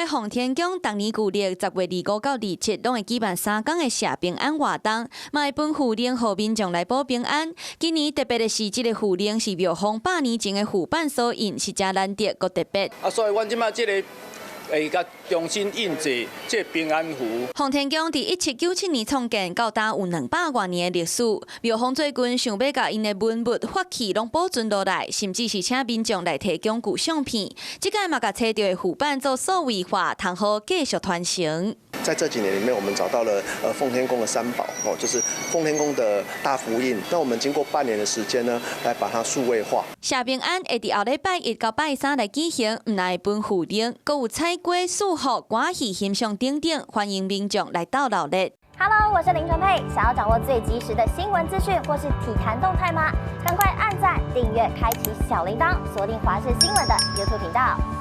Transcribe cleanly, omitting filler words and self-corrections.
奉天宮逐年舊曆10月25到27，攏會舉辦3工的謝平安活動，嘛會分符令予民眾來保平安。今年特別的是，這個符令是廟方100年前的符版所印，是誠難得閣特別。啊，所以阮這擺這個會共重新印製這平安符。奉天宮佇1797年創建，到今有200外年的歷史。廟方最近想欲共𪜶的文物法器攏保存落來，甚至是請民眾來提供舊相片。這擺嘛共揣著的符版做數位化，通好繼續傳承。在這幾年裡面，我們找到了奉天宮的三寶哦，就是奉天宮的大符印。那我們經過半年的時間呢，來把它數位化。謝平安會佇後禮拜一到拜三來舉行，毋但會分符令，閣有彩瓜、祝福、歌戲欣賞等等，歡迎民眾來鬥鬧熱。 Hello，我是林純佩。想要掌握最及時的新聞資訊或是體壇動態嗎？趕快按讚、訂閱、開啟小鈴鐺，鎖定華視新聞的 YouTube 頻道。